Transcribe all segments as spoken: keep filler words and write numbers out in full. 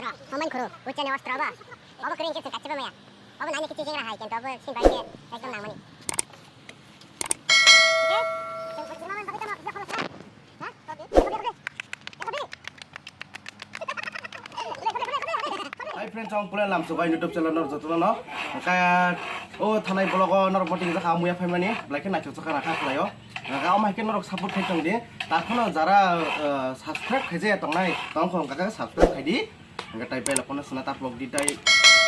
Oman khoro, uchane ostro ba. Obo kring khe kachiba maya. Obo nani kichi jingra hai, kento obo sin bai khe ekdom nangmani. Oke? Chwng bujima man bagwi tamo kisa kholo sa. Ha? Kopi? Kopi, kopi. Kopi. Hi friends, ang pula lam subai YouTube channel nor jotono no. Kaya o thanai vlog o nor boti kisa khamu ya phaimani. Belai khe naithok chakha rakha khlaio. Kaya o mai khe norok support khai tong di. Takhono jara, eh, subscribe khai je tongnai. Tong khon kaka subscribe khai di. Hingke tai bell icon no sona taplok di tai.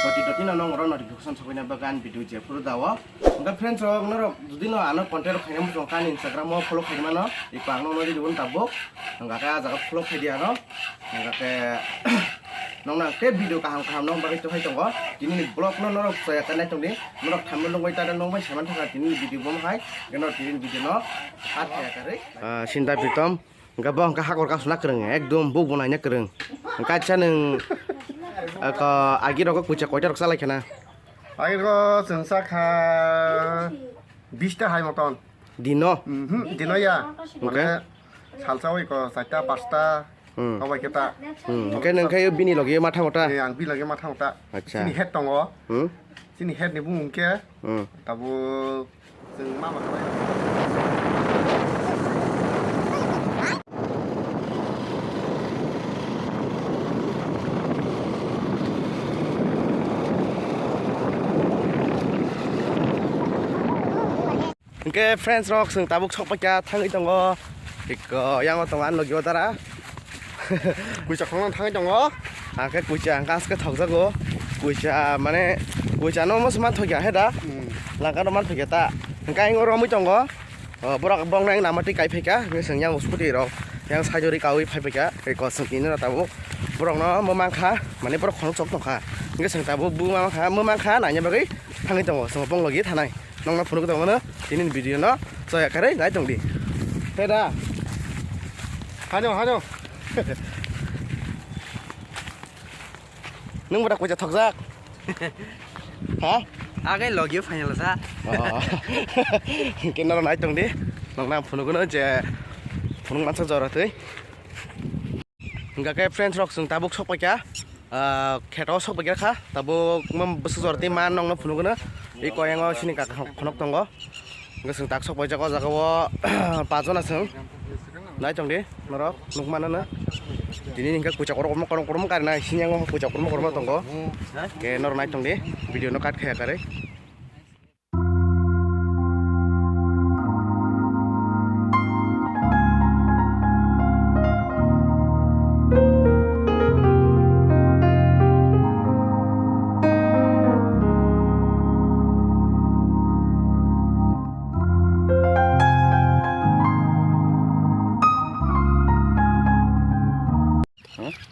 Doti doti no nong oro notification sokoina bagwi ani video je phuru dao. Hingke friends rok norok jodi no ano content rok khaina muchung kha ani Instagram o follow khaimano. Iko ang no nori dibon tabuk. Hingke khe ah jaga follow khai di ano. Hingke khe nong nang te video kaham kaham nong bagwi tubui tongo. Tini ni vlog no norok chaya khe nai tong di. Norok thamno nong bai tada nong bai saman thangkha tini ni video bo hai. Hingke no tini ni video no at khe karwi. Ah, Sinta Pritom. Hingke bo hingke hakor kasuna kwrwng, ekdom buk bo naina kwrwng. Hingke acha nwng, eko, agi rogo kucha koita rok chalai khana? Agi rogo chwng chakha bista hai moton. Dino? Mhm, dino ya. Hingke? Mane salsa oi ko chaita pasta. Hmm. Obai khe ta. Hmm. Hingke nwng khe bini logi matha mota? Eh, ang bini logi matha mota. Acha. Chini head tongo. Hmm? Chini head ni bumung khe. Hmm. Tabuk. Chwng mama khlai. Hingke friends rok, chwng tabuk sok paikha thangwi tongo. Iko, yango tongo ani logi o dara. Kuisa khoroknwi thangwi tongo. Hingke kuisa hingke aske thokjago. Kuisa mane kuisa no omo se manthokya he da. Hmm. Langka no manthokya ta. Hingke ayang oro romwi tongo. O, borok bongni ayang lama twi kai phaikha. Hingke chwng yang scooty rok yang sajori kaui phai phaikha. Eko chwng tini rok tabuk. Borok no omo mankha. Mane borok khorok chok tongkha. Hingke chwng tabuk bo mankha, omo mankha naina bagwi thangwi tongo. Chwng bong logi thanai. Nokno phunuk tongmano tini ni video no chaya karwi nai tong di. He da. Hano, hano. Nung bada kucha thokjak. Ha? Agai logio final sa. Oh. Keno nai tong di. Nokna phunuk no je phunuk mansa jora twi. Hingka khe friends rok chwng tabuk sok paikha, ah, kheto sok paikha kha, tabuk bwswk jora tei ma nokno phunukgwno, tei koyango chini kaka khonok tongo. Hingke chwng tak sok paijak o jaga o, pachjona chwng nai tong di norok nukmano no. Tini hingke kucha korok kormo kormo karinai, sini yango kucha kormo kormo tongo. Hingke norok nai tong di, video no cut khaya karwi.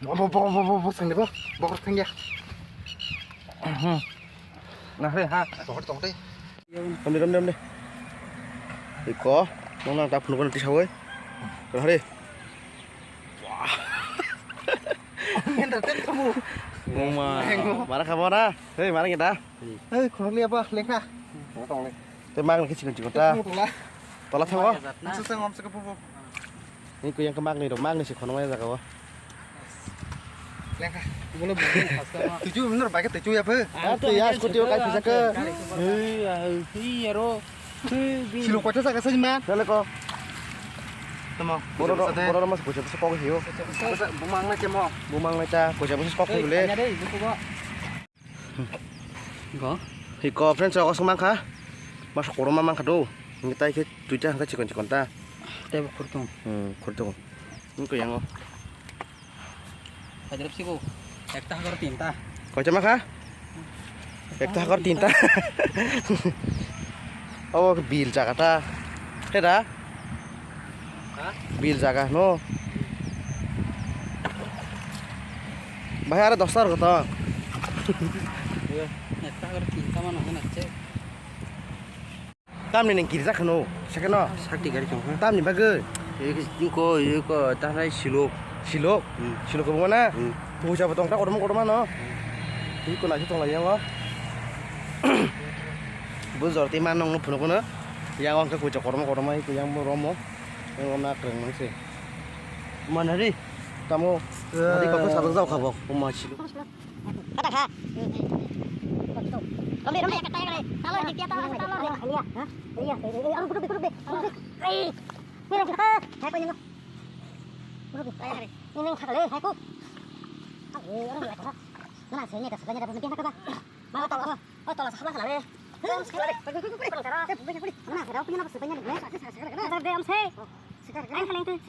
Bo, bo, bo, bo, bo, bo, sengni bo, bo, sengya. Nah, hei, ha. Tongkol, tongkol. Romde, romde, romde. Iko, nong nang tak phunukgwno tisawoi. Romde. Wah. Ngentar ten kamu. Mama. Mara kabo na. Hei, mara kita. Hei, khunuk liya ba, lengkha. Tong le. Te magni khe chikon chikon ta. Tola. Tola thango. Masa sa ngom sa kapu. Ni ko yang ke magni rok, magni se khonong ya jaga o. Lengkha. Bolo bolo khasta ma. Tuju nor bai ke tuju ya phe. Ah, to ya scooty o kai phisa ke. Hei, ah, hei, aro. Hei, bi. Silo kota sa ka sa ma. Dale ko. Tamo. Boro ro, boro ro mas kucha sa kok hiyo. Bumang na chemo. Bumang na ta kucha sa kok hiyo le. Anya dei, buku ko. Go. Hiko friends, rok aswk mankha. Masa koroma mankha do. Hingke tai khe tuita hingke chikon chikon ta. Tei bo khurtung. Hmm, khurtung. Hingke yango. Hajrap sibo. Ekta hakor tinta. Koita makha? Ekta hakor tinta. Obo khe bil jaga ta. Heda? Ha? Bil jaga no. Bahai aro dosta rok to. Ekta hakor tinta mano hana che. Tamni ning girja khano, second no. Sakti gari tong ha. Tamni bagwi. Eko, eko, tanai silok. Silok? Hmm. Silok kwbangma na? Hmm. Puja bo tong ta kotorma kotorma no? Hmm. Eko naisik tong lai yango. Bo jor tei ma nong no phunuk no. Yang wngkha puja kotorma kotorma eko yang bo romo. Yang wngna kwrwng nang se. Mana ri? Tamo. Adi kok sabak jao kha bo, puma silo. Kata kha. Rombe, rombe, kata kha. Talo, di kya talo, talo. Iya, iya. Iya, iya, iya, iya. Kudu, kudu, kudu. Ei. Ini kha. Hai ko nyong. Kudu. Ini kha le, hai ko. Mana sini dah sebenarnya dah berhenti kata. Mana talo. Oh, talo sahabat lah le. Mana kira punya apa sebenarnya? Ada deh, om se. Ayo, kalian tuh.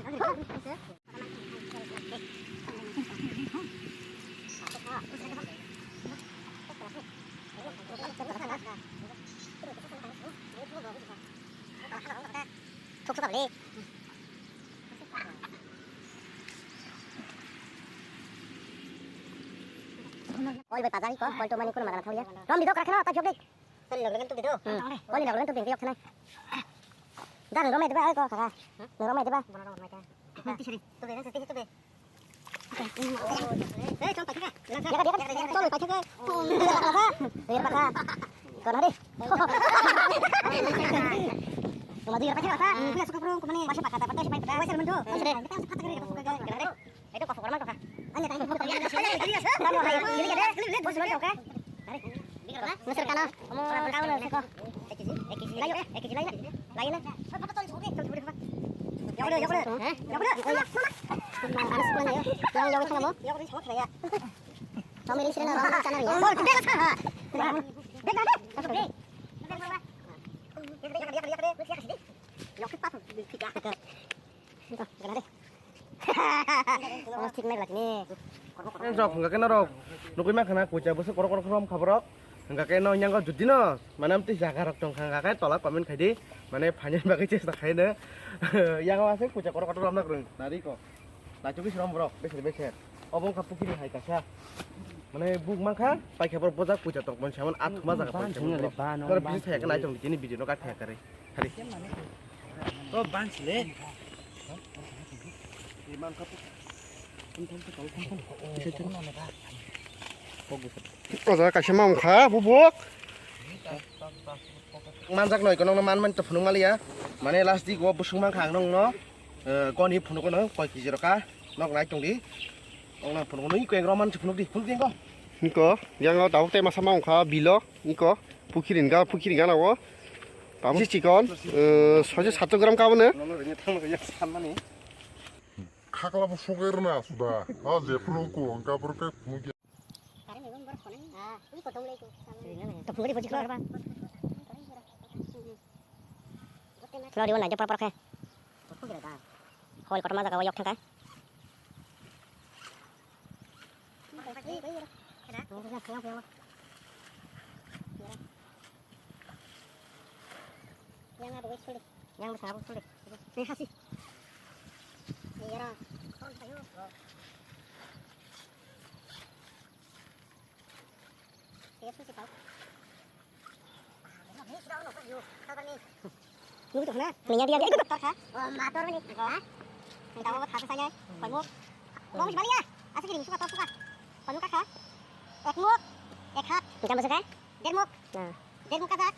Oi, bai, pajari ko, kol to mani kuno magana thaulia. Rom di dok rakhe no, ta jok di. Kol ni log log tu di do. Hmm. Kol ni log log tu di, yok thanai. Da, nung romai deba, oi ko, kaka. Nung romai deba. Bono romai ta. Tube, tube, tube. Eh, chong paithaka. Yakat, yakat, chong paithaka. Yakat, yakat. Yakat, yakat. Kono de. Cuma dia pakai apa? Punya suka perlu kemana? Masa pakai apa? Pakai apa? Pakai apa? Pakai apa? Itu kok formal kok. Anya tadi. Kamu hai, ini ada. Bos lo oke. Nusur kana. Kamu kamu nusur ko. Ek kg, ek kg lai, ek kg lai na. Lai na. Yaudah, yaudah. Hah? Yaudah. Panas pun ayo. Yang yang sana mo. Yaudah, sama kaya. Kami ini sini orang sana ya. Oh, gede lah sana. Gede, gede. Gede, gede. Gede, gede. Yaudah, panas. Gede. Rok hwnka khe norok nugwi mankha na kucha bwswk korok korok rom kha borok, hwnka khe no yang o jodi no mane amtwi jaga rok tongkha hwnka khe tola comment khai di, mane phainani bagwi chesta khai no. Yang o aswk kucha korok korok romna kwrwng nari ko naitugwi se rom borok beser beser. Obo wngkha pukhiri hai kaisa, mane buk mankha paikha borok bojak kucha tongmani samani athuma jaga paikha borok. Tor bisi thaya khe nai tong di tini video no gak thaya khe. Hari. Oh, bang sile. O jaga kaisa ma wngkha bubuk. Manjak noi kono man man to phunuk maliya. Mane last di go busung mankha ang nong no. Eh, koni phunuk no koi kiji roka. Nok nai tong di. Ong nang phunuk no iko eng roman phunuk di. Phunuk di eng ko. Niko, yang o tabuk tei masa ma wngkha bilo, niko, pukhiri ni gana, pukhiri gana o. Tabuk si chikon, eh, soise satso gram ka bwno. Khakla bo sugai rwna suda. O je phunuk ko, ang ka phunuk ke phunuk ya. To phunuk di boji khlai ba. Khlai di bo nai de por por khe. Hol kotor ma jaga o yok thangka. Yang abo wait suli. Yang bwsa abo suli. Ni hasi. Ni yara. Kon tayo. Ni susi tau. Nugui tongkha na? Nini dia dia ikut doktor kha. Oh, ma tor ni. Ha? Nang tahu apa kata saya? Kamu. Mau bisa balik ya? Asik ini suka tor suka. Kamu kha. Ek muk, ek hat. Macam apa kha? Der muk. Nah. Der muk kha.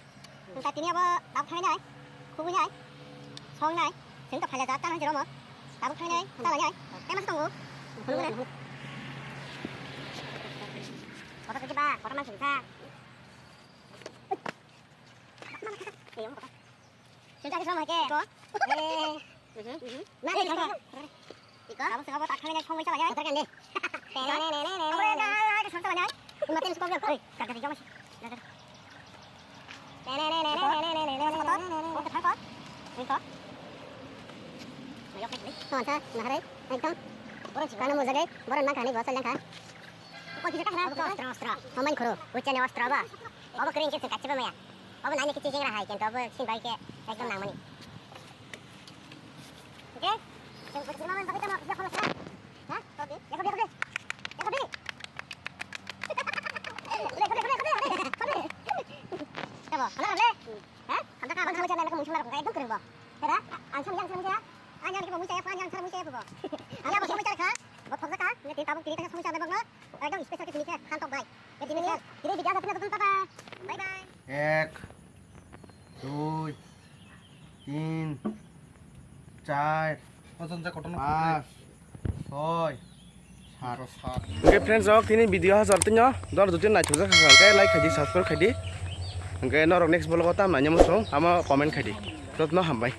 Nang tini apa? Tahu kha nai. Kubu nai. Song nai. Sing to phala jat kan jeromo. Tahu kha nai. Tala nai. Tema sih tunggu. Kubu nai. Kota kerja ba, kota masih bisa. Sejak sama ke. Ko. Eh. Mhm, mhm. Mana iko? Iko? Kamu sengapa tak kami naik panggung salah ya? Kotor kan deh. Nene nene nene. Kamu ada ada ada sama salah ya? Mati lu sekolah. Oi, kagak dijawab sih. Nene nene nene nene nene. Kotor. Kotor kok. Iko. Ayo klik. Tuan sa, naharai. Ekdom. Boron sih kana mujage. Boron nang kani gosal nang kha. Kok bisa kah? Ostro, ostro. Pemain koro. Ucane ostro ba. Obo kering kecil kacil ba maya. Obo nanya kecil jengra hai, kento obo sin bai ke ekdom nang mani. Oke? Yang kecil mama pakai tama, ya kalau sekarang. Hah? Oke. Ya kau beli, kau beli. Ya kau beli. Kau beli, kau beli, kau beli, kau beli. Kau beli. Kau beli. Hah? Kamu jangan kamu jangan kamu jangan kamu jangan kamu jangan. Hera? Ansam yang sama saya. Anyar ke pemuja ya, anyar sama saya apa? Anyar apa sama cara kah? Buat fakta kah? Ini tabuk kiri tengah sama saya ada bang. Ekdom special ke sini ke, hantok bai. Jadi ini, jadi video ada pernah tonton, bye bye. Ek, dui, tin, char, পাঁচ, ছয়, Hingke friends rok, tini video ha jor tino dor dutin naithok jak kha, hingke like khaidi, subscribe khaidi. Hingke norok next vlog o tam nanya muchung, amo comment khaidi. Jotno hambai.